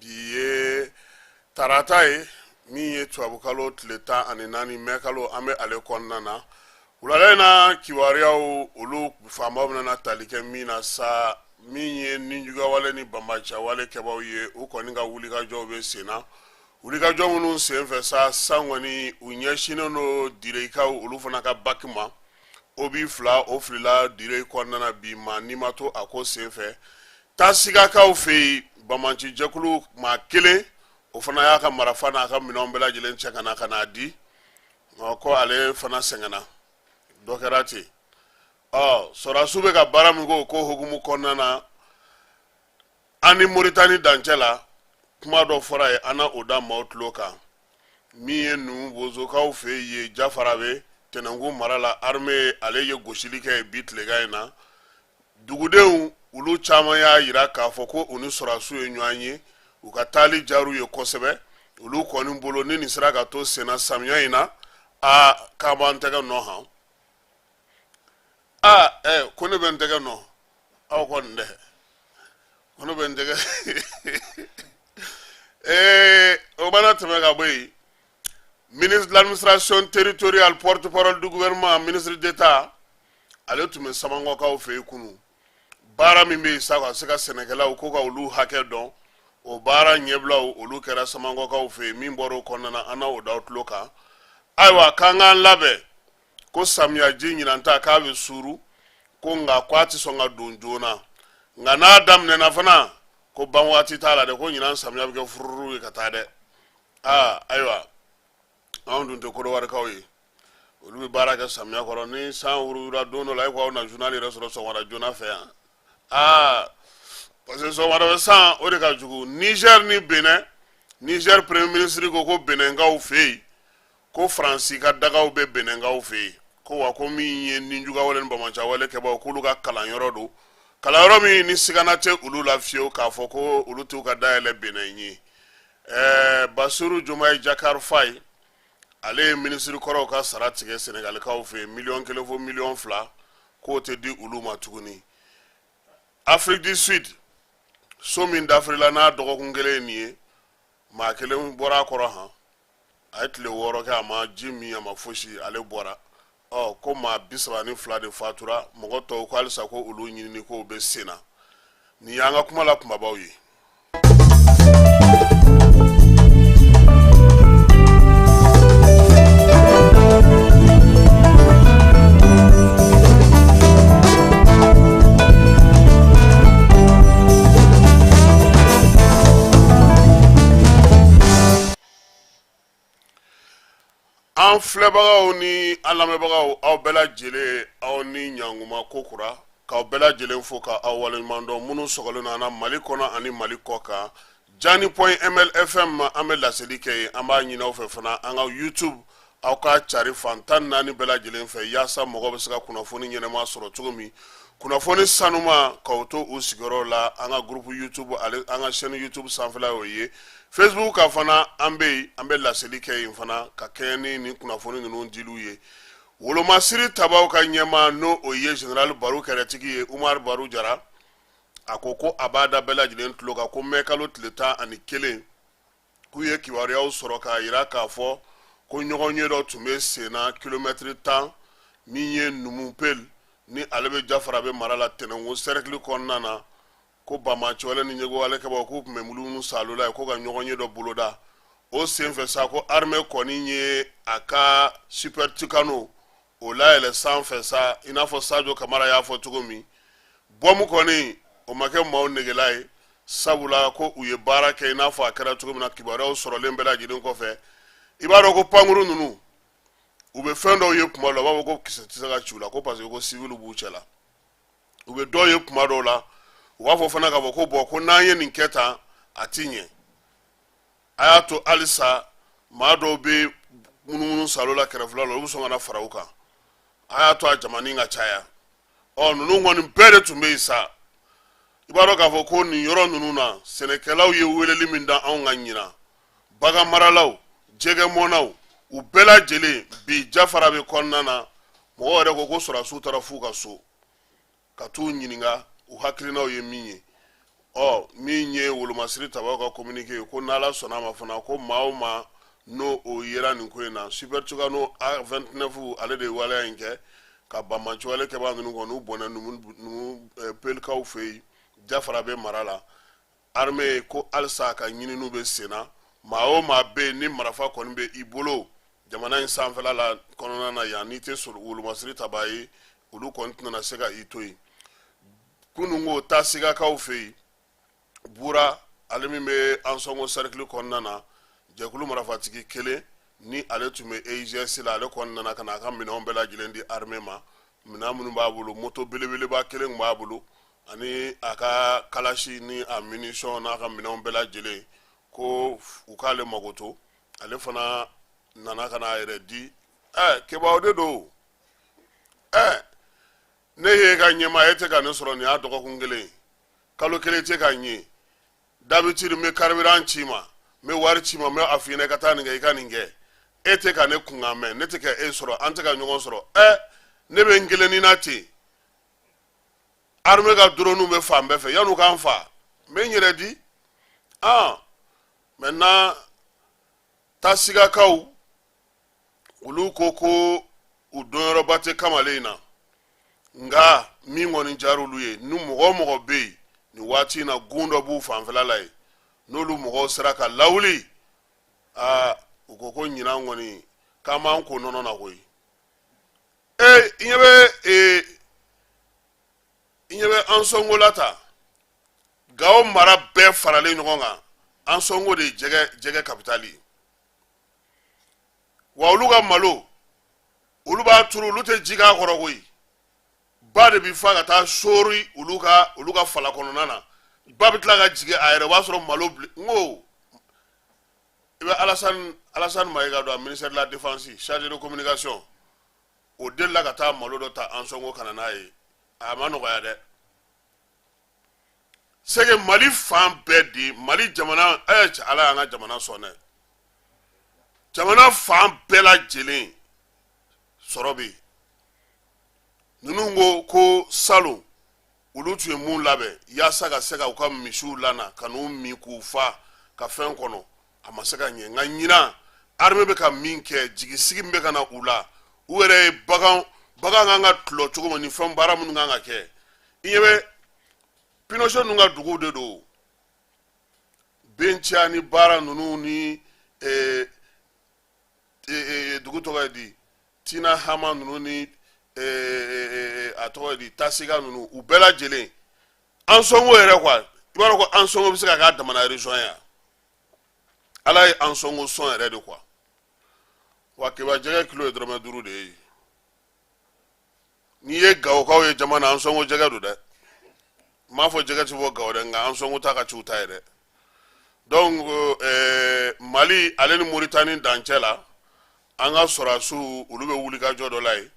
Bi ye tarata ye, min ye tubabukalo tile 14, mɛkalo, an bɛ ale kɔnɔna na. Wulada in na kibaruyaw, olu fanba bɛna tali kɛ min na sa, min ye nijuguyawale ni banbaanciyawale kɛbaw ye, u kɔni ka wulikajɔw bɛ sen na. Wulikajɔ minnu senfɛ sa, san kɔni u ɲɛsinnen don Direyikaw, olu fana ka baki ma. Obus 2, o filila Direy kɔnɔna na bi, maa ni ma to a ko senfɛ. Tasigakaw fɛ yen, banbaanci jɛkulu maa kelen, o fana y'a ka marafa n'a ka minɛnw bɛɛ lajɛlen cɛ ka n'a di, ko ale fana sɛgɛnna, dɔ kɛra ten. Ɔ sɔrɔdasiw bɛ ka baara min kɛ o ko hukumu kɔnɔna na, an ni Moritani dancɛ la, kuma dɔ fɔra yen, an na o da maaw tulo kan. Min ye numu bozokaw fɛ yen, Jafarabe, Tɛnɛnkun mara la, armée ale ye gosili kɛ yen bi tilegan in na. Dugudenw olu caman y'a yira k'a fɔ ko u ni sɔrɔdasiw ye ɲɔgɔn ye, u ka taali diyar'u ye kosɛbɛ. Olu kɔni bolo, ni nin sera ka to senna samiya in na, aa, k'an b'an tɛgɛ nɔ han. Aa, ɛ, ko ne bɛ n tɛgɛ nɔ, aw kɔni dɛ, ko ne bɛ n tɛgɛ. Ee, o mana tɛmɛ ka bɔ yen, ministre de l'administration territoriale, porte-parole du gouvernement, ministre d'État, ale tun bɛ Samankɔkaw fɛ yen kunun. Baara min bɛ yen sa, ka se ka sɛnɛkɛlaw ko ka olu hakɛ dɔn, o baara ɲɛbilaw olu kɛra Samankɔkaw fɛ yen. Min bɔra o kɔnɔna na, an na o da aw tulo kan. Ayiwa, k'an k'an labɛn ko samiyaji ɲinan ta k'a bɛ suuru ko, nka ko a tɛ sɔn ka don joona, nka n'a daminɛna fana, ko ban waati t'a la dɛ, ko ɲinan samiya bɛ kɛ fururu ye ka taa dɛ. Aa, ayiwa, anw dun tɛ Kɔdiwarikaw ye, olu bɛ baara kɛ samiya kɔrɔ. Ni san wurula don dɔ la, e ko aw na journal yɛrɛ sɔrɔ sɔgɔmada joona fɛ yan. Aa, parce que sɔgɔmada fɛ san, o de ka jugu. Niger ni Benin, Niger premier ministre ko ko Beninkaw fɛ yen, ko Faransi ka dagaw bɛ Beninkaw fɛ yen, ko wa ko min ye nijuguyawale ni banbaanciwale kɛbaw, k'olu ka kalanyɔrɔ don, kalanyɔrɔ min ni sigana tɛ olu la fiyewu k'a fɔ ko olu t'u ka dayɛlɛ Benin ye. Basiru Jomayi Jakar Fayi, ale ye minisiri kɔrɔw ka sara tigɛ Senegalikaw fɛ yen, miliyɔn 1 fo miliyɔn 2, k'o tɛ di olu ma tuguni. Afrique du Sud, so min dafirila n'a dɔgɔkun kelen ye nin ye, maa kelen bɔra a kɔrɔ han, a ye tile 6 kɛ, a ma ji min, a ma fosi, ale bɔra. Ɔ ko maa 32 de fatura, mɔgɔ tɔw ko halisa ko olu ɲinini kow bɛ sen na. Nin y'an ka kuma la kunbabaw ye. An filɛbagaw ni an lamɛnbagaw, aw bɛɛ lajɛlen, aw ni ɲankuma ko kura, k'aw bɛɛ lajɛlen fo ka aw waleɲuman dɔn. Minnu sɔgɔlen don an na Mali kɔnɔ ani Mali kɔ kan, Jani point MLFM ma, an bɛ laseli kɛ yen. An b'a ɲini aw fɛ fana, an ka YouTube, aw k'a cari fan 14 bɛɛ lajɛlen fɛ, yaasa mɔgɔ bɛ se ka kunnafoni ɲɛnama sɔrɔ cogo min, kunnafoni sanuma, k'aw to u sigiyɔrɔ la. An ka groupe YouTube, ale an ka chaîne YouTube sanfɛla y'o ye. Facebook kan fana, an bɛ yen, an bɛ laseli kɛ yen fana ka kɛɲɛ ni nin kunnafoni ninnu diliw ye. Wolomasiri tabaw ka ɲɛmaa, n'o o ye général Baru Kɛrɛtigi ye, Umar Baru Jara, a ko ko a b'a da bɛɛ lajɛlen tulo kan ko mɛkalo tile 11, k'u ye kibaruyaw sɔrɔ k'a yira k'a fɔ ko ɲɔgɔnye dɔ tun bɛ sen na kilomɛtiri 10, min ye Numupel ni ale bɛ Jafarabe mara la, Tɛnɛnkun sɛrɛkili kɔnɔna na, ko banbaanciwale ni ɲɛgowale kɛbaw k'u tun bɛ munumunu saalo la yen, ko ka ɲɔgɔnye dɔ boloda. O senfɛ sa, ko armée kɔni ye a ka super Tucano o layɛlɛ sanfɛ sa, i n'a fɔ Sajo Kamara y'a fɔ cogo min, bɔmu kɔni o ma kɛ maaw negela ye, sabula ko u ye baara kɛ i n'a fɔ a kɛra cogo min na kibaruyaw sɔrɔlen bɛɛ lajɛlen kɔfɛ. I b'a dɔn ko pankuru ninnu, u bɛ fɛn dɔw ye kuma dɔw la, u b'a fɔ ko kisɛ tɛ se ka ci u la, ko parce que ko civil b'u cɛ la. U bɛ dɔw ye kuma dɔw la, u b'a fɔ fana k'a fɔ ko bɔn, ko n'an ye nin kɛ tan, a ti ɲɛ. A y'a to halisa maa dɔw bɛ munumunu salo la kɛrɛfɛla la, olu bɛ sɔn ka na fara u kan. A y'a to a jamani ka caya. Ɔ ninnu kɔni bɛɛ de tun bɛ yen sa. I b'a dɔn k'a fɔ ko nin yɔrɔ ninnu na, sɛnɛkɛlaw ye weleli min da anw ka ɲinan, bagan maralaw, jɛgɛmɔnnaw, u bɛɛ lajɛlen bi Jafarabe kɔnɔna na, mɔgɔw yɛrɛ ko ko sɔrɔdasiw taara f'u ka so ka t'u ɲininka u hakilinaw ye min ye. Ɔ, min ye wolomasiri tabaw ka communiqué ye, ko n'Ala sɔnna a ma fana, ko maa o maa n'o o yera nin ko in na, Super Tucano A29, ale de ye waleya in kɛ ka banbanciwale kɛbaa ninnu kɔni, u bɔnɛ numu pelikaw fɛ yen, Jafara bɛ mara la. Armée ko halisa a ka ɲininiw bɛ sen na. Maa o maa bɛ yen ni marifa kɔni bɛ i bolo jamana in sanfɛla la kɔnɔna na yan, n'i tɛ wolomasiri tabaa ye, olu kɔni tɛna se ka i to yen. Kunun ko Tasigakaw fɛ yen, Bura, ale min bɛ Ansɔngo cercle kɔnɔna na, jɛkulu marifatigi kelen ni ale tun bɛ EIGS la, ale kɔni nana ka na a ka minɛnw bɛɛ lajɛlen di armée ma. Minɛn minnu b'a bolo, moto belebeleba kelen tun b'a bolo, ani a ka kalasi ni a munition n'a ka minɛnw bɛɛ lajɛlen, ko u k'ale magoto. Ale fana nana ka na a yɛrɛ di. Ɛ, kebaw de don. Ɛ, ne ye ka ɲɛmaa, e tɛ ka ne sɔrɔ, nin y'a dɔgɔkun kelen, kalo kelen tɛ ka ɲɛ. D'habitude n bɛ carburant ci ma, n bɛ wari ci ma, n bɛ a f'i ɲɛna i ka taa nin kɛ, i ka nin kɛ. E tɛ ka ne kunkan mɛn, ne tɛ ka e sɔrɔ, an tɛ ka ɲɔgɔn sɔrɔ. Ɛ, ne bɛ n kelennin na ten, armée ka drone bɛ fan bɛɛ fɛ, yan'u k'an fa, n bɛ n yɛrɛ di. Ah, maintenant Tasigakaw, olu ko ko u donyɔrɔba tɛ kamalen in na, nka min kɔni diyara olu ye, ni mɔgɔ o mɔgɔ bɛ yen nin waati in na, gun dɔ b'u fanfɛla la yen, n'olu mɔgɔw sera ka lawuli, aa, u ko ko ɲinan kɔni k'an b'an ko nɔnɔ na koyi. Ee, i ɲɛ bɛ ee, i ɲɛ bɛ Ansɔngo la ta, Gawo mara bɛɛ faralen ɲɔgɔn kan, Ansɔngo de ye jɛgɛ kapitali ye. Wa olu ka malo, olu b'a turu, olu tɛ ji k'a kɔrɔ koyi. Ba de bi fa ka taa sori olu ka fala kɔnɔna na, ba bɛ tila ka jigin a yɛrɛ, o b'a sɔrɔ malo bilen. N ko i bɛ Alassane Maïga dɔn, a ministère de la Défense, chargé de communication, o delila ka taa malo dɔ ta Ansɔngo ka na n'a ye. A ma nɔgɔya dɛ. C'est que Mali fan bɛɛ de, Mali jamana, ɛ, Ala y'an ka jamana sɔn dɛ. Jamana fan bɛɛ lajɛlen sɔrɔ bɛ yen. Ninnu ko ko salon olu tun ye mun labɛn yaasa ka se ka u ka misiw lana ka n'u min k'u fa ka fɛn kɔnɔ, a ma se ka ɲɛ. Nka ɲinan armée bɛ ka min kɛ, jigisigi min bɛ ka na u la, u yɛrɛ ye bagan kan ka tulɔ cogo min ni fɛn baara minnu kan ka kɛ. I ɲɛ bɛ Pinochet ninnu ka duguw de don, Benciya ni baara ninnu ni dugu tɔgɔ ye di, Tina Hama ninnu ni a tɔgɔ ye di, Tasiga ninnu, u bɛɛ lajɛlen. Ansɔngo yɛrɛ quoi, i b'a dɔn ko Ansɔngo bɛ se ka k'a damana région ye. Ala ye Ansɔngo sɔn yɛrɛ de quoi. Wa keba jɛgɛ kilo ye dɔrɔmɛ 5 de ye. N'i ye Gawokaw ye jama na, Ansɔngo jɛgɛ don dɛ. N m'a fɔ jɛgɛ ti bɔ Gawo dɛ, nka Ansɔngo ta ka ci u ta ye dɛ. Donc Mali ale ni Moritani dancɛ la, an ka sɔrɔdasiw, olu bɛ wulikajɔ dɔ la yen,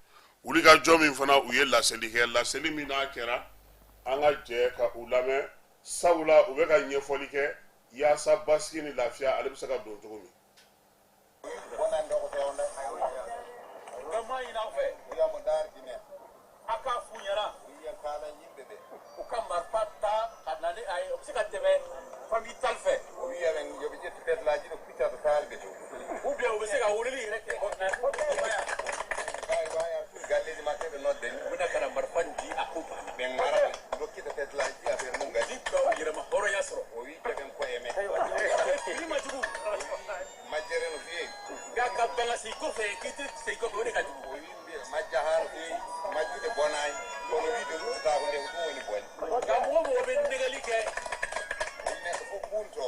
wulikajɔ min fana u ye laseli kɛ, laseli min n'a kɛra, an ka jɛ ka u lamɛn, sabula u bɛ ka ɲɛfɔli kɛ yaasa basigi ni lafiya ale bɛ se ka don cogo min. Vraiment ɲini aw fɛ, a k'a f'u ɲɛna u ka marifa ta ka na ni a ye, o bɛ se ka tɛmɛ famille tal fɛ, ou bien u bɛ se ka weleli yɛrɛ kɛ. U bɛna ka na marifa nin di, a ko banna ni ka yɛrɛma hɔrɔnya sɔrɔ. Fili ma jugu, nka ka ban ka segin kɔfɛ k'i tɛ segin kɔfɛ, o de ka jugu. Majjude bonayi kono wiide ruttotako nde ko ɗum woni bone. Nka mɔgɔ mɔgɔ bɛ nɛgɛli kɛ neɗɗo fof ɓunto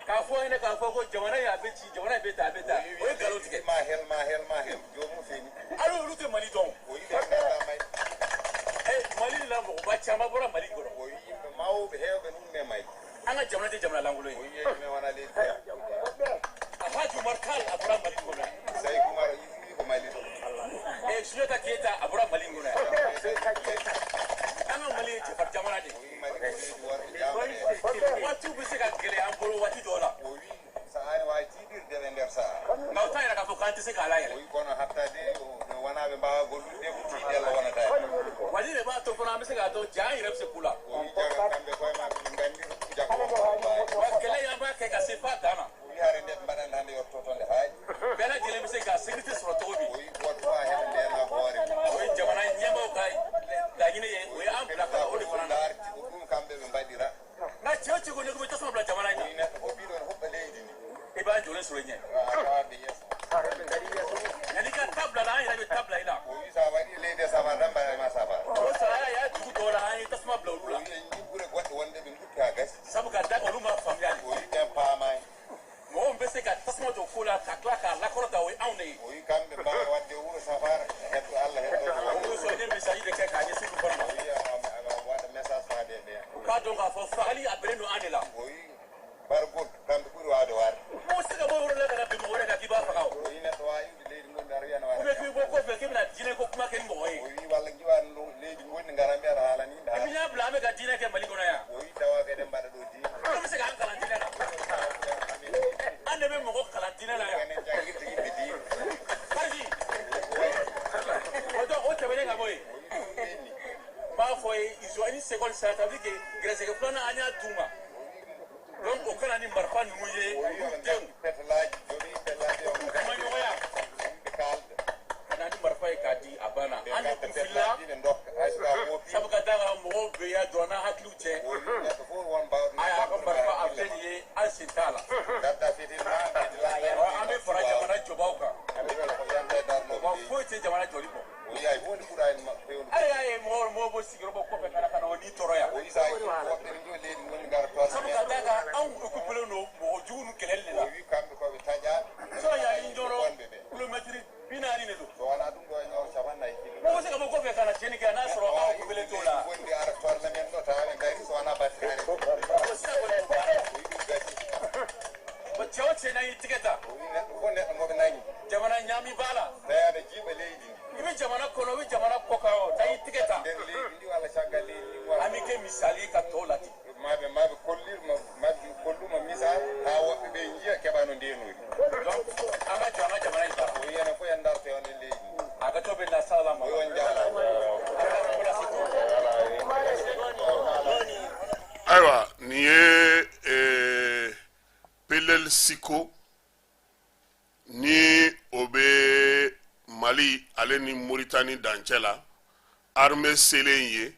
k'a fɔ ɲɛna k'a fɔ ko jamana in a bɛ ci, jamana in bɛ tan, a bɛ tan, o ye nkalon tigɛ. Ma hel ma hel ma hel jomum feni. Hali olu tɛ Mali dɔn. O yiɗe ganda may. Ɛ, Mali la mɔgɔba caman bɔra Mali kɔnɔ. O wi yimɓe mawɓe hewɓe ɗum ne may. An ka jamana tɛ jamana lankolon O ye. wiye ɗumen wona leydi jeeya. Alhaji Umar Tall, a bɔra Mali kɔnɔ yan. Saykou Oumar wi ko Mali ɗo. Ɛ, Sunjata Keyita, a bɔra Mali kɔnɔ yan. An ka Mali ye cɛfarin jamana de O ye. wi Mali ko leydi worɓe jamane. Waatiw bɛ se ka gɛlɛya an bolo waati dɔw la. O wi sahaani wawi tiiɗirde e nder saaha. Nka o t'a yira k'a fɔ k'an tɛ se k'a O layɛlɛ. wi kono hattade o Wonaɓe mbawa gollude ko tiiɗi Allah wonata hen. Wali de b'a to fana an bɛ se k'a to ja an yɛrɛ bɛ se k'u la. O wi jaga kamɓe koye maɓe ɓe gandi jago wonko Wa kɛlɛ in an b'a kɛ ka se f'a dan na. O wi hare nde ɓe mbaɗanta hande yetto toon nde haaji. Bɛɛ lajɛlen bɛ se ka sécurité sɔrɔ cogo min. O wi goto fof a heeɓa ndena hoore mum. O ye jamana ɲɛmaaw ka laɲini ye, o ye an bila ka na o de fana na. Darti ko ɗum kamɓe ɓe mbaɗira. Nka cɛ o cɛ ko ne ko bɛ tasuma bila jamana in O na, wi neɗɗo fof mbiɗo ne huɓɓa leydi ndi, i b'a jɔlen sɔrɔ i ɲɛ. a tawaɓe yeeso. Yanni ka ta bila la, an yɛrɛ bɛ ta bila i la. O wi sa waɗi leydi e safara tan mbaɗa safara. O saraya y'a dugu dɔw la, an ye tasuma bila olu O la. wi en jiggure goɗɗe wonde ɓe dutti ha gasi. Sabu ka da olu ma faamuya de. O wi ɓen paamani. Mɔgɔ min bɛ se ka tasuma don ko la ka tila k'a lakɔrɔta, o ye anw de ye. O wi kamɓe mbawa wadde wuuro safara heddo Allah heddo. O kosɔn ne message de kɛ k'a ɲɛsin olu fana ma. O wi waɗa message faade ɓen. U k'a dɔn k'a fɔ fagali a bɛnnen don an de la. O wi bargol kamɓe ɓuuri wawde warde. Mɔgɔ tɛ se ka bɔ yɔrɔ la ka na bin mɔgɔ wɛrɛ kan k'i b'a faga o. O wi neɗɗo wawa iwde leydi gondi ara wiyana Ou bien waɗa. k'i bɔ kɔfɛ k'i bɛna diinɛ ko kuma kɛ ni mɔgɔ ye. O wi walla jiwani leydi gondi gara mbiyaɗa haalani yimɓe Epi haala. n'a bila an bɛ ka diinɛ kɛ Mali kɔnɔ yan. O wi tawa kadi mbaɗa ɗo diina. Olu bɛ se k'an kalan diinɛ na. An de bɛ mɔgɔ kalan diinɛ la yan. Enen jangguirta yimɓe diina. Farji. O donc o tɛmɛnen ka bɔ yen. O wi ɗum ɓenni. N b'a fɔ ye, ils ont une seconde chance, ça veut dire que gɛrɛsɛgɛ filanan an y'a d'u ma. Donc o kana ni marifa ninnu ye O wi olu oɓe denw. gandi petelaji jomi petelaji o Kuma ɲɔgɔnya yimɓe kalda. Ka na ni marifa ye k'a di, a banna. Ɓe An de gadda kun filila. petelaji ɓe dokka hayso a woppi. Sabu ka d'a kan mɔgɔw bɛ ya dɔrɔn n'an hakiliw cɛ. O wi neɗɗo fof won mbawɗo. A y'a ka marifa a filɛ nin ye, an sen t'a la. Gadda fitirma. An bɛ fara jamana jɔbaw kan. Yanta e darnoɓe Wa leydi. foyi tɛ jamana jɔli bɔ. O wi hay hunde ɓuurani fewde. Hali y'a ye mɔgɔ mɔgɔ bɔ sigiyɔrɔ bɔ kɔfɛ ka na ka na o ni tɔɔrɔ yan. O wi sa yi woɓɓe ne joni leydi gondi gara toon. Sabu ka d'a kan anw occupélen don mɔgɔ jugu ninnu kɛlɛli de O la. wi kamɓe koɓe taƴaɓe. Sɔrɔ yan dɔrɔn wonɓe ɓe kilomɛtiri 40 de don. So wona ɗum ɗo e ñaw 40 kilo. Mɔgɔ bɛ se ka bɔ kɔfɛ ka na tiɲɛni kɛ n'a sɔrɔ aw occupélen t'o la. Gondi ara torla men ɗo tawa ɓe gari so wona batte hare. O sisan kɔni o banna. O wi ɗum gasi. Bon, cɛ o cɛ n'an y'i tigɛ ta. O wi neɗɗo fof neɗɗo moɓe nagui. Jamana ɲaami b'a la. Tawi aɗa jiiɓa leydi ndi. I bɛ jamana kɔnɔ, i bɛ jamana kɔ kan o, n'an y'i tigɛ ta. Nder leydi ndi walla caggal leydi ndi walla. An bɛ kɛ misali ye ka tɔw ladi. Maɓe maɓe kollirma maɓe kolluma misal ha woɓɓe ɓe jiiya keeɓa no ndenori. Donc an ka jɔ an ka jamana in baara. O wi enen fof en darto e on en leydi ndi. A ka to bɛ na sala ma. O wi on jarama. Ala ka ko lase tɔw ma. Ayiwa, nin ye Pelel Siko ni o bɛ Mali ale ni Moritani dancɛ la. Armée selen ye,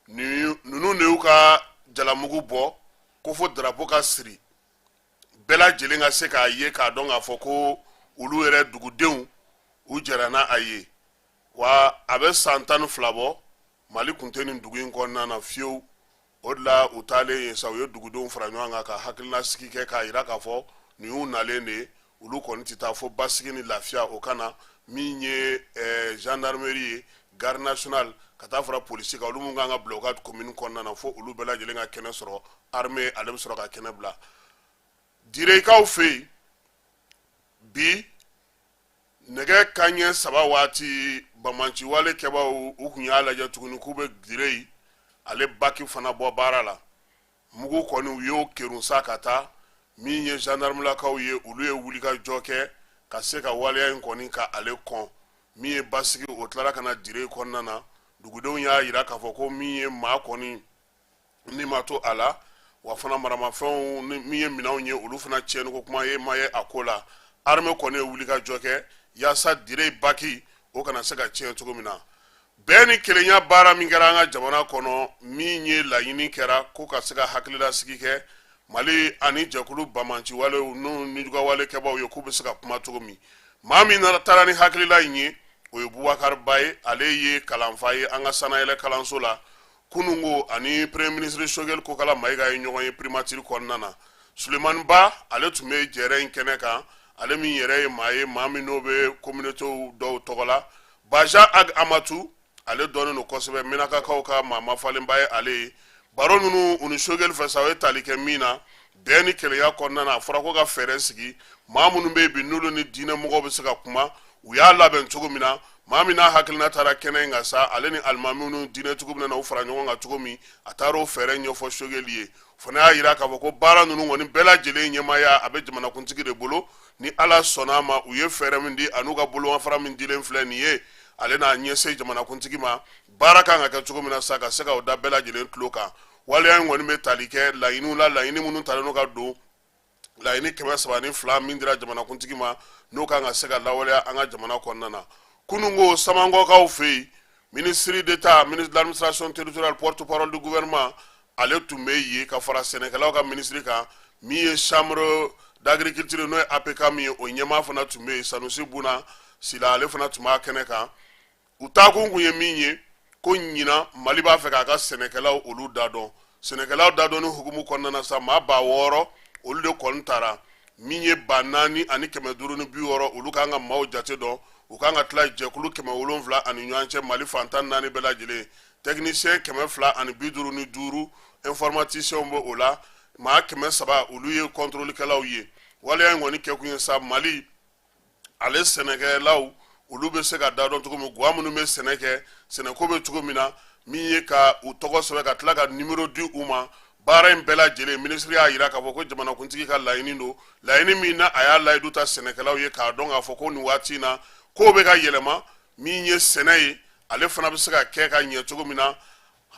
ninnu de y'u ka jalamugu bɔ ko fo drapeau ka siri, bɛɛ lajɛlen ka se k'a ye k'a dɔn k'a fɔ ko olu yɛrɛ dugudenw u jɛra n'a a ye. Wa a bɛ san 12 bɔ, Mali tun tɛ nin dugu in kɔnɔna na fiyewu. O de la u taalen yen sa, u ye dugudenw fara ɲɔgɔn kan ka hakilina sigi kɛ k'a yira k'a fɔ nin y'u nalen de ye, olu kɔni tɛ taa fo basigi ni lafiya o kana. Min ye gendarmerie ye, garde nationale, ka taa fara polisi kan, olu mun kan ka bila u ka commune kɔnɔna na, fo olu bɛɛ lajɛlen ka kɛnɛ sɔrɔ, armée ale bɛ sɔrɔ ka kɛnɛ bila. Direkaw fɛ yen bi, nɛgɛ kanɲɛ 3 waati, bamanciwale kɛbaw u kun y'a lajɛ tuguni k'u bɛ Dire ale baki fana bɔ baara la. Mugu kɔni u y'o kerun sa ka taa. Min ye gendarmelakaw ye, olu ye wulikajɔ kɛ ka se ka waleya in kɔni ka ale kɔn. Min ye basigi, o tilara ka na Dire kɔnɔna na. Dugudenw y'a yira k'a fɔ ko min ye maa kɔni ni ma to a la, wa fana maramafɛnw ni min ye minɛnw ye, olu fana tiɲɛni ko kuma ye ma ye a ko la. Armée kɔni ye wulikajɔ kɛ yaasa Dire baki o kana se ka tiɲɛ cogo min na. Bɛn ni kelenya baara min kɛra an ka jamana kɔnɔ, min ye laɲini kɛra ko ka se ka hakililasigi kɛ Mali ani jɛkulu bamanciwalew n'u nijugawale kɛbaw ye, k'u bɛ se ka kuma cogo min, maa min taara ni hakilila in ye, o ye Bubakari Ba ye. Ale ye kalanfa ye an ka sanayɛlɛ kalanso la. Kununko ani premier ministre Choguel Kokala Mayiga ye ɲɔgɔn ye primature kɔnɔna na. Sulemani Ba, ale tun bɛ jɛrɛ in kɛnɛ kan, ale min yɛrɛ ye maa ye, maa min n'o bɛ communauté dɔw tɔgɔ la. Baja Ag Amatu, ale dɔnnen don kosɛbɛ, Menakakaw ka maa mafalenba ye ale ye. Baro ninnu u ni Choguel fɛ sa, o ye tali kɛ min na bɛn ni kelenya kɔnɔna na, a fɔra ko ka fɛɛrɛ sigi maa minnu bɛ yen bi, n'olu ni diinɛ mɔgɔw bɛ se ka kuma, u y'a labɛn cogo min na. Maa min n'a hakilina taara kɛnɛ in kan sa, ale ni alimamiw ni diinɛtigiw bɛna u fara ɲɔgɔn kan cogo min, a taara o fɛɛrɛ ɲɛfɔ Choguel ye. O fana y'a yira k'a fɔ ko baara ninnu kɔni bɛɛ lajɛlen ɲɛmaaya a bɛ jamanakuntigi de bolo. Ni Ala sɔnna a ma, u ye fɛɛrɛ min di an'u ka bolomafara min dilen filɛ nin ye. Ale n'a ɲɛsin jamanakuntigi ma, baara kan ka kɛ cogo min na sa, ka se ka o da bɛɛ lajɛlen tulo kan. Waleya in kɔni bɛ tali kɛ laɲiniw la, laɲini minnu talen don ka don laɲini 302 min dira jamanakuntigi ma, n'o kan ka se ka lawaleya an ka jamana kɔnɔna na. Kununko, Samankɔkaw fɛ yen, ministre d'État, ministre de l'Administration territoriale, porte-parole du gouvernement, ale tun bɛ yen ka fara sɛnɛkɛlaw ka minisiri kan. Min ye chambre d'agriculture, n'o ye APCAM ye, o ɲɛmaa fana tun bɛ yen, Sanusi Buna Sila, ale fana tun b'a kɛnɛ kan. U taakun kun ye min ye, ko ɲinan Mali b'a fɛ k'a ka sɛnɛkɛlaw olu dadɔn. Sɛnɛkɛlaw dadɔnni hukumu kɔnɔna na sa, maa 6000 olu de kɔni tara. Min ye 4560, olu kan ka maaw jate dɔn. U kan ka tila jɛkulu 700 ani ɲɔgɔn cɛ Mali fan 14 bɛɛ lajɛlen. Technicien 255, informaticienw bɛ o la, maa 300, olu ye kɔntorolikɛlaw ye. Waleya in kɔni kɛkun ye sa, Mali ale sɛnɛkɛlaw olu bɛ se ka dadɔn cogo min, gwa minnu bɛ sɛnɛ kɛ, sɛnɛko bɛ cogo min na, min ye ka u tɔgɔ sɛbɛn ka tila ka nimero di u ma. Baara in bɛɛ lajɛlen, minisiri y'a jira k'a fɔ ko jamanakuntigi ka laɲini don, laɲini min na a y'a layidu ta sɛnɛkɛlaw ye, k'a dɔn k'a fɔ ko nin waati in na kow bɛ ka yɛlɛma. Min ye sɛnɛ ye, ale fana bɛ se ka kɛ ka ɲɛ cogo min na,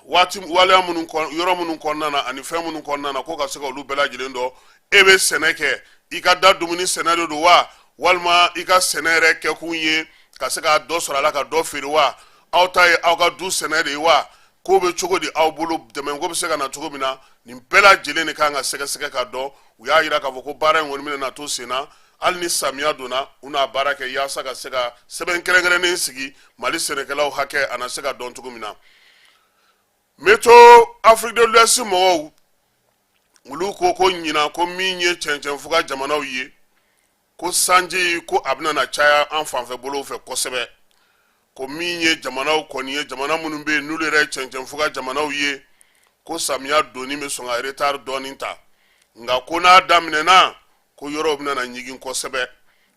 waati waleya minnu yɔrɔ minnu kɔnɔna na ani fɛn minnu kɔnɔna na, ko ka se ka olu bɛɛ lajɛlen dɔn. E bɛ sɛnɛ kɛ, i ka da dumuni sɛnɛ de don wa, walima i ka sɛnɛ yɛrɛ kɛkun ye ka se ka dɔ sɔrɔ a la ka dɔ feere wa, aw ta ye aw ka du sɛnɛ de ye wa, ko bɛ cogo di aw bolo, dɛmɛ ko bɛ se ka na cogo min na, nin bɛɛ lajɛlen de kan ka sɛgɛsɛgɛ ka dɔn. U y'a jira k'a fɔ ko baara in kɔni bɛna na to sen na hali ni samiya donna. U n'a baara kɛ yaasa ka se ka sɛbɛn kɛrɛnkɛrɛnnen sigi, Mali sɛnɛkɛlaw hakɛ a na se ka dɔn cogo min na. Météo Afrique de l'Ouest mɔgɔw, olu ko ko ɲinan, ko min ye cɛncɛnfuga jamanaw ye, ko sanji ko a bɛna na caya an fanfɛ bolow fɛ kosɛbɛ. Ko min ye jamanaw kɔni ye, jamana minnu bɛ yen n'olu yɛrɛ ye cɛncɛnfuga jamanaw ye, ko samiya donni bɛ sɔn ka retard dɔɔnin ta, nka ko n'a daminɛna, ko yɔrɔw bɛna na ɲigin kosɛbɛ.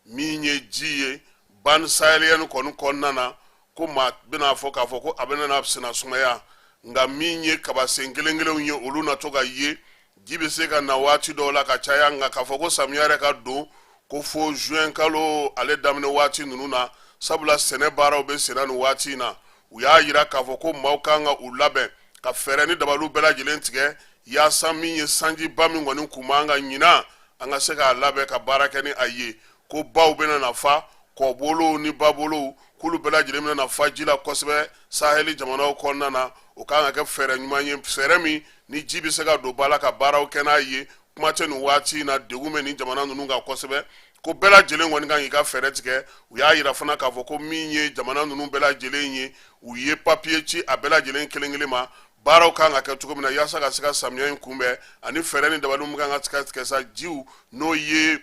Min ye ji ye bande sahélienne kɔni kɔnɔna na, ko maa bɛna fɔ k'a fɔ ko a bɛna na senna sumaya, nka min ye kabasen kelen kelenw ye, olu na to ka ye. Ji bɛ se ka na waati dɔw la ka caya, nka k'a fɔ ko samiya yɛrɛ ka don, ko fo juin kalo ale daminɛ waati ninnu na, sabula sɛnɛ baaraw bɛ senna nin waati in na. U y'a jira k'a fɔ ko maaw kan ka u labɛn ka fɛɛrɛ ni dabaliw bɛɛ lajɛlen tigɛ, yaasa min ye sanjiba min kɔni kun b'an kan ɲinan, an ka se k'a labɛn ka baara kɛ ni a ye. Ko baw bɛna na fa, kɔbolow ni babolow, k'olu bɛɛ lajɛlen bɛna na fa ji la kosɛbɛ saheli jamanaw kɔnɔna na. O kan ka kɛ fɛɛrɛ ɲuman ye, fɛɛrɛ min ni ji bɛ se ka don ba la ka baaraw kɛ n'a ye. Kuma tɛ nin waati in na, degun bɛ nin jamana ninnu kan kosɛbɛ, ko bɛɛ lajɛlen kɔni kan k'i ka fɛɛrɛ tigɛ. U y'a yira fana k'a fɔ ko min ye jamana ninnu bɛɛ lajɛlen ye, u ye papiye ci a bɛɛ lajɛlen kelen kelen ma, baaraw kan ka kɛ cogo min na yaasa ka se ka samiya in kunbɛn, ani fɛɛrɛ ni dabali min kan ka tigɛ tigɛ sa, jiw n'o ye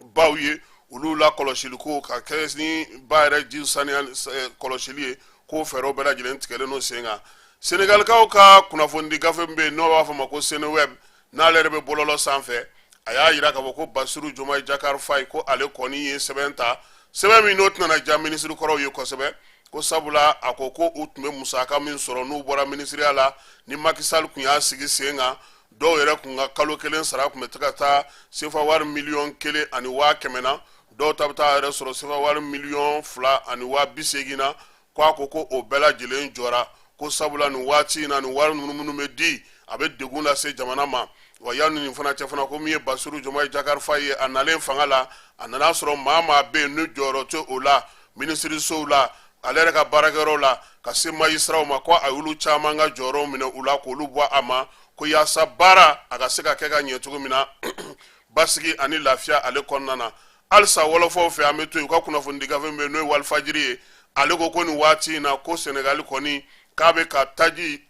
baw ye, olu la kɔlɔsili ko ka kɛ ni ba yɛrɛ ji saniya kɔlɔsili ye, k'o fɛɛrɛw bɛɛ lajɛlen tigɛlen don sen kan. Senegalikaw ka kunnafonidi gafe min bɛ yen n'o b'a fɔ ma ko Seneweb, n'ale yɛrɛ bɛ bɔlɔlɔ sanfɛ, a y'a yira k'a fɔ ko Basiru Jomayi Jakar Fayi, ko ale kɔni ye sɛbɛn ta, sɛbɛn min n'o tɛna na diya minisiri kɔrɔw ye kosɛbɛ, ko sabula a ko ko u tun bɛ musaka min sɔrɔ n'u bɔra minisiriya la, ni Macky Sall tun y'a sigi sen kan, dɔw yɛrɛ kun ka kalo kelen sara tun bɛ se ka taa sefa wari 1,1 miliyɔn na, dɔw ta bɛ taa yɛrɛ sɔrɔ sefa wari 2,080 millions na. Ko a ko ko o bɛɛ lajɛlen jɔra, ko sabula nin waati in na, nin wari ninnu minnu bɛ di, a bɛ degun lase jamana ma. Wa yanni nin fana cɛ fana, ko min ye Basiru Jomayi Jakar Fayi ye, a nalen fanga la, a nana sɔrɔ maa maa bɛ yen ni jɔyɔrɔ tɛ o la minisirisow la, ale yɛrɛ ka baarakɛyɔrɔ la, ka se majisiraw ma, ko a y'olu caman ka jɔyɔrɔw minɛ u la k'olu bɔ a ma, ko yaasa baara a ka se ka kɛ ka ɲɛ cogo min na basigi ani lafiya ale kɔnɔna na. Halisa wɔlɔfɔw fɛ, an bɛ to yen, u ka kunnafonidi gafe min bɛ yen n'o ye Walifajiri ye, ale ko ko nin waati in na, ko Senegali kɔni k'a bɛ ka taji,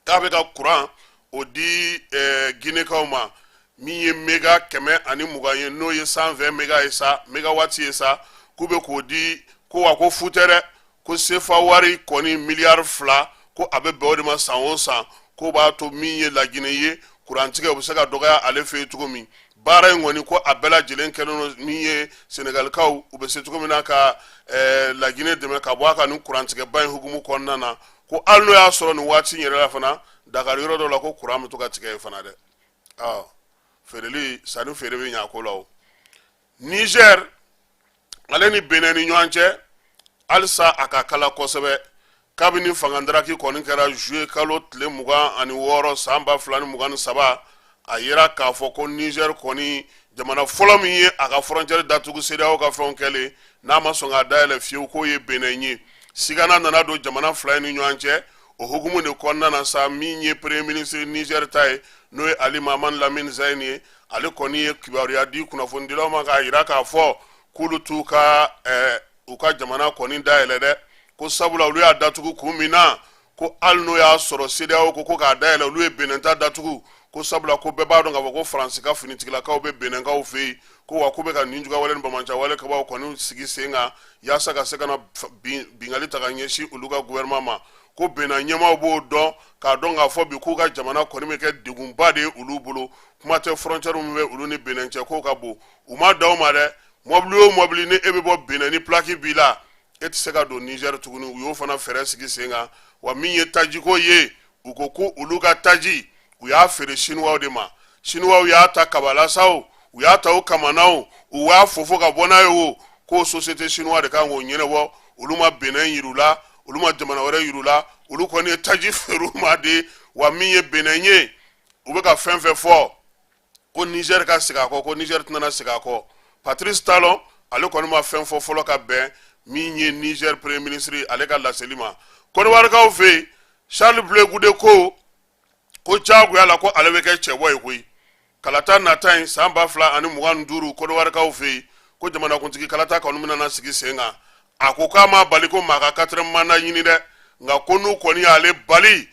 k'a bɛ ka kuran o di Ginekaw ma, min ye mega 120 ye, n'o ye 120 mega ye sa, mégawatts ye sa, k'u bɛ k'o di. Ko wa ko fu tɛ dɛ, ko sefa wari kɔni miliyari 2, ko a bɛ bɛn o de ma san o san, k'o b'a to min ye Laginɛ ye, kurantigɛ o bɛ se ka dɔgɔya ale fɛ yen cogo min. Baara in kɔni, ko a bɛɛ lajɛlen kɛlen don min ye Senegalikaw u bɛ se cogo min na ka Laginɛ dɛmɛ ka bɔ a ka nin kurantigɛba in hukumu kɔnɔna na. Ko hali n'o y'a sɔrɔ nin waati in yɛrɛ la fana, Dakari yɔrɔ dɔw la, ko kuran bɛ to ka tigɛ yen fana dɛ. Feereli sanni feere bɛ ɲɛ a ko la. O Niger ale ni Benin ni ɲɔgɔn cɛ, Halisa a ka kala kosɛbɛ kabini fangadaraki kɔni kɛra juillet kalo tile 26 san 2023. A yira k'a fɔ ko Niger kɔni jamana fɔlɔ min ye a ka frontière datugu CEDEAO ka fɛnw kɛlen n'a ma sɔn k'a dayɛlɛ fiyewu, k'o ye Benin ye. Sigana nana don jamana fila in ni ɲɔgɔn cɛ. O hukumu de kɔnɔna na sa, min ye premier ministre Niger ta ye, n'o ye Ali Mahamani Lamine Zeine ye, ale kɔni ye kibaruya di kunnafonidilaw ma k'a yira k'a fɔ k'olu t'u ka u ka jamana kɔni dayɛlɛ dɛ, ko sabula olu y'a datugu kun min na, ko hali n'o y'a sɔrɔ CEDEAO ko k'a dayɛlɛ, olu ye Benin ta datugu ko sabula ko bɛɛ b'a dɔn k'a fɔ ko Faransi ka finitigilakaw bɛ Beninkaw fɛ yen, ko wa k'u bɛ ka ninjuguya wale ni banbaanciya wale kabaw kɔni sigi sen kan yaasa ka se ka na binkanni ta ka ɲɛsin olu ka gouvernement ma. Ko Benin ɲɛmaaw b'o dɔn k'a dɔn k'a fɔ bi k'u ka jamana kɔni bɛ kɛ degunba de ye olu bolo. Kuma tɛ, frontière min bɛ olu ni Benin cɛ, k'o ka bon. U ma dan o ma dɛ, mɔbili o mɔbili ni e bɛ bɔ Benin ni plaque b'i la, e tɛ se ka don Niger tuguni. U y'o fana fɛɛrɛ sigi sen kan. Wa min ye tajiko ye, u ko ko olu ka taji, u y'a feere Chinois de ma. Chinois y'a ta kabala sa o, u y'a ta o kamana o, u y'a fofo ka bɔ n'a ye o, k'o société chinois de kan k'o ɲɛnabɔ. Olu ma Benin yir'u la, olu ma jamana wɛrɛ yir'u la, olu kɔni ye taji feere u ma de. Wa min ye Benin ye, u bɛ ka fɛn fɛn fɔ ko Niger ka segin a kɔ, ko Niger tɛna segin a kɔ. Patrice Talon, ale kɔni ma fɛn fɔ fɔlɔ ka bɛn min ye Niger premier ministre ale ka laseli ma. Kɔdiwarikaw fɛ yen, Charles Blé Goudé ko diyagoya la ko ale bɛ kɛ cɛbɔ ye koyi kalata nata in san 2025. Kɔdiwarikaw fɛ yen, ko jamanakuntigi kalata kɔni bɛna na sigi sen kan. A ko k'a ma bali ko maa ka quatrième mandat ɲini dɛ, nka ko n'u kɔni y'ale bali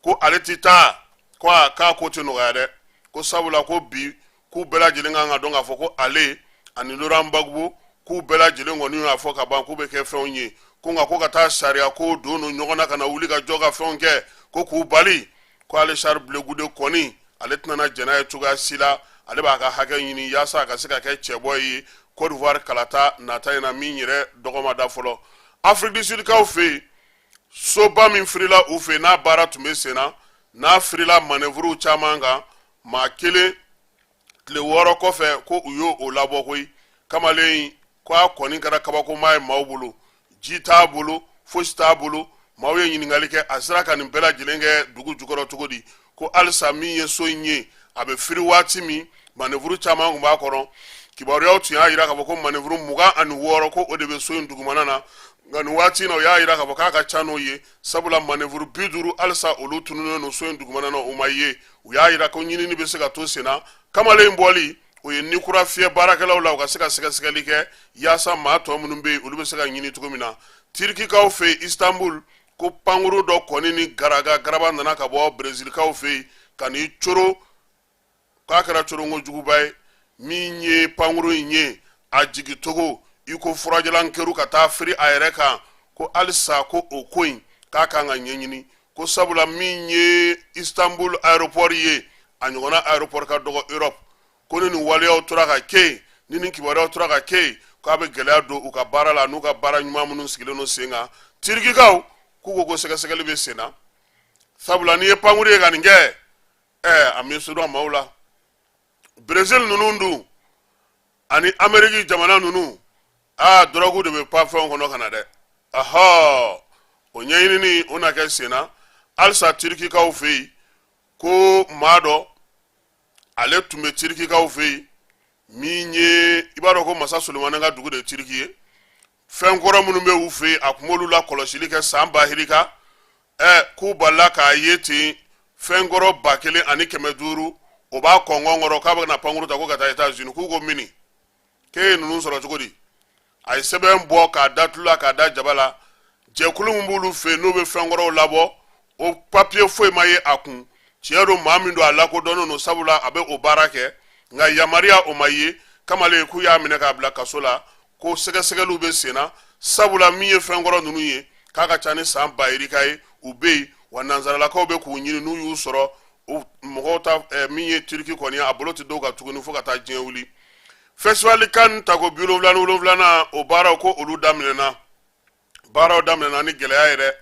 ko ale tɛ taa, ko a k'a ko tɛ nɔgɔya dɛ, ko sabula ko bi k'u bɛɛ lajɛlen kan ka dɔn k'a fɔ ko ale ani Laurent Gbagbo, k'u bɛɛ lajɛlen kɔni y'a fɔ ka ban k'u bɛ kɛ fɛnw ye, ko nka ko ka taa sariya ko don don ɲɔgɔn na ka na wuli ka jɔ ka fɛnw kɛ, ko k'u bali, ko ale Charles Blé Goudé kɔni, ale tɛna jɛn n'a ye cogoya si la. Ale b'a ka hakɛ ɲini yaasa a ka se ka kɛ cɛbɔ ye Côte d'Ivoire kalata nata in na min yɛrɛ dɔgɔ ma da fɔlɔ. Afrique du Sud kaw fɛ yen, soba min firila u fɛ n'a baara tun bɛ sen na, n'a firila manœuvre caman kan, maa kelen tile 6 kɔfɛ ko u y'o o labɔ koyi. Kamalen in, ko a kɔni kɛra kabakoma ye maaw bolo, ji t'a bolo, fosi t'a bolo. Maaw ye ɲininkali kɛ, a sera ka nin bɛɛ lajɛlen kɛ dugu jukɔrɔ cogo di? Ko halisa min ye so in ye, a bɛ firi waati min, manœuvre caman tun b'a kɔnɔ. Kibaruyaw tun y'a jira k'a fɔ ko manœuvre 26, ko o de bɛ so in dugumana na, nka nin waati in na, u y'a jira k'a fɔ k'a ka ca n'o ye, sabula manœuvre 50 halisa olu tununnen don so in dugumana na, u ma ye. U y'a jira ko ɲinini bɛ se ka to sen na. Kamalen in bɔli, o ye ni kura fiyɛ baarakɛlaw la, u ka se ka sɛgɛsɛgɛli kɛ yaasa maa tɔ minnu bɛ yen, olu bɛ se ka ɲini cogo min na. Tirikikaw fɛ yen, Istanbul, ko pankuru dɔ kɔni ni garaga garaba nana ka bɔ Brezilikaw fɛ yen ka n'i coro, k'a kɛra coronko juguba ye. Min ye pankuru in ye, a jigicogo i ko furajalan keru ka taa firi a yɛrɛ kan, ko halisa ko o ko in k'a kan ka ɲɛɲini, ko sabula min ye Istanbul aéroport ye, a ɲɔgɔnna aéroport ka dɔgɔ Europe, ko ni nin waleyaw tora ka kɛ yen, ni nin kibaruyaw tora ka kɛ yen, k'a bɛ gɛlɛya don u ka baara la n'u ka baara ɲuman minnu sigilen don sen kan. Tirikikaw k'u ko ko sɛgɛsɛgɛli bɛ sen na, sabula n'i ye pankuru ye ka nin kɛ, a bɛ sodɔn maaw la. Brésil ninnu dun ani Ameriki jamana ninnu, aa, dɔrɔgu de bɛ pan fɛnw kɔnɔ ka na dɛ. Ahɔ, o ɲɛɲinini o na kɛ sen na halisa. Tirikikaw fɛ yen, ko maa dɔ ale tun bɛ Tirikikaw fɛ yen, min ye, i b'a dɔn ko masa Solomani ka dugu de ye Tiriki ye, fɛn kɔrɔ minnu bɛ u fɛ yen, a tun b'olu la kɔlɔsili kɛ san bahirika. K'u balila k'a ye ten, fɛn kɔrɔ 1500, o b'a kɔngɔn kɔrɔ k'a bɛ na pankuru ta ko ka taa États-Unis. K'u ko mini k'e ye ninnu sɔrɔ cogo di? A ye sɛbɛn bɔ k'a da tulu la, k'a da jaba la. Jɛkulu min b'olu fɛ yen n'o bɛ fɛn kɔrɔw labɔ, o papiye foyi ma ye a kun. Tiɲɛ don, maa min don, a lakodɔnnen don, sabula a bɛ o baara kɛ, nka yamaruya o ma ye. Kamalen, k'u y'a minɛ k'a bila kaso la, ko sɛgɛsɛgɛliw bɛ sen na, sabula min ye fɛn kɔrɔ ninnu ye, k'a ka ca ni san bayirika ye u bɛ yen, wa nansaralakaw bɛ k'u ɲini. N'u y'u sɔrɔ, o mɔgɔw ta min ye Turiki kɔni, a bolo tɛ dɔw kan tuguni fo ka taa diɲɛ wuli. Festival Cannes tako 77nan, o baaraw ko olu daminɛna. Baaraw daminɛna ni gɛlɛya yɛrɛ,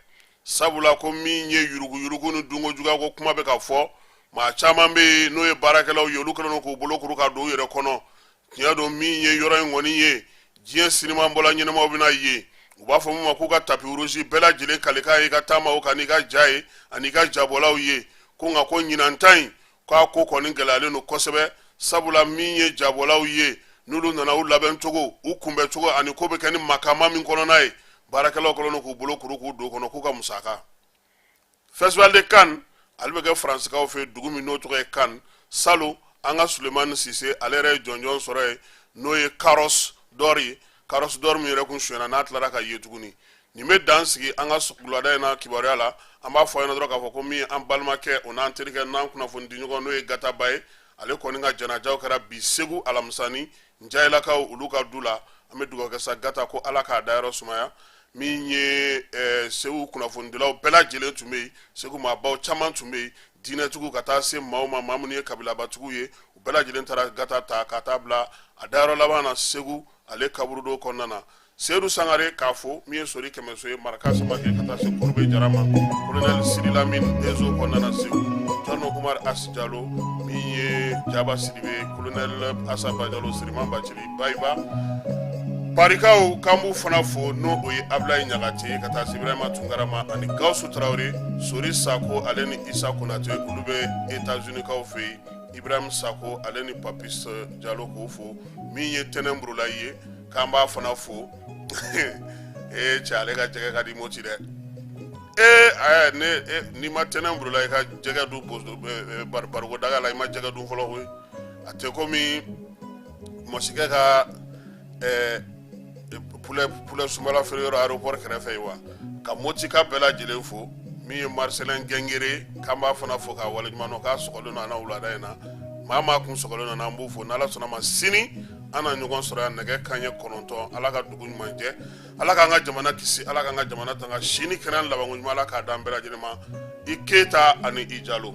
sabula ko min ye yuruguyurugu ni dunko juguya ko kuma bɛ ka fɔ. Maa caman bɛ yen n'o ye baarakɛlaw ye, olu kɛlen don k'u bolo kuru ka don u yɛrɛ kɔnɔ. Tiɲɛ don, min ye yɔrɔ in kɔni ye, diɲɛ sinimabɔla ɲɛnamaw bɛna yen. U b'a fɔ mun ma k'u ka tapis rouge bɛɛ lajɛlen kalikan ye i ka taama o kan n'i ka ja ye ani ka jabɔlaw ye. Ko nka ko ɲinan ta in, k'a ko kɔni gɛlɛyalen don kosɛbɛ, sabula min ye jabɔlaw ye, n'olu nana, u labɛn cogo, u kunbɛn cogo ani ko bɛ kɛ ni makama min kɔnɔna ye, baarakɛlaw kɛlen don k'u bolo kuru k'u don kɔnɔ k'u ka musaka. Festival de Cannes, ale bɛ kɛ Faransikaw fɛ, dugu min n'o tɔgɔ ye Cannes. Salon, an ka Sulemani Sise, ale yɛrɛ ye jɔnjɔn sɔrɔ yen, n'o ye Carrosse d'or ye. Carrosse d'or min yɛrɛ kun sonyɛna, n'a tilara ka ye tuguni. Nin bɛ dan sigi an ka wulada in na kibaruya la. An b'a fɔ a ɲɛna dɔrɔn k'a fɔ ko min an balimakɛ, o n'an terikɛ, n'an kunnafoni di ɲɔgɔn, n'o ye Gataba ye, ale kɔni ka janajaw kɛra bi Segu alamisani, Njayilakaw olu ka du la. An bɛ dugawu kɛ sa Gata ko Ala k'a dayɔrɔ sumaya. Min ye Segu kunnafonidilaw bɛɛ lajɛlen tun bɛ yen, Segu maabaw caman tun bɛ yen, diinɛtigiw ka taa se maaw ma, maa minnu ye kabilabatigiw ye, u bɛɛ lajɛlen taara Gata ta ka taa bila a dayɔrɔ laban na Segu, ale kaburudo kɔnɔna na. Seyidu Sangare k'a fo, min ye Sori Kɛmɛso ye, Maraka Samake, ka taa se Kurube Jara ma, Colonel Sidi Lamine Ezo kɔnɔna na Segu, Tɔnɔ Umar Asi Jalo, min ye Jaba Sidibe, Colonel Asa Bajalo, Siriman Bacili Bayiba, Parikaw k'an b'u fana fo, n'o o ye Abulayi Ɲagate, ka taa se Ibrahima Tunkara ma ani Gawusu Tarawele, Sori Sako, ale ni Isa Konate, olu bɛ États-Unis kaw fɛ yen, Ibrahim Sako, ale ni Papis Jalo, k'o fo. Min ye Tɛnɛn Burulayi ye, k'an b'a fana fo. Ee cɛ, ale ka jɛgɛ ka di Moti dɛ. Ee ɛ ne, n'i ma Tɛnɛn Burulayi ka jɛgɛ dun bariko daga la, i ma jɛgɛ dun fɔlɔ koyi. A tɛ komi mɔsikɛ ka poulet sumala feere yɔrɔ aéroport kɛrɛfɛ ye wa. Ka Moti ka bɛɛ lajɛlen fo. Min ye Marcelin Gɛngere, k'an b'a fana fo k'a waleɲuman dɔn, k'a sɔgɔlen don an na wulada in na. Maa maa kun sɔgɔlen don, an b'u fo. N'Ala sɔnna ma, sini an na ɲɔgɔn sɔrɔ yan nɛgɛ kanɲɛ 9. Ala ka dugu ɲuman jɛ, Ala k'an ka jamana kisi, Ala k'an ka jamana tanga, si ni kɛnɛya labanko ɲuman, Ala k'a d'an bɛɛ lajɛlen ma. I Keyita ani i Jalo.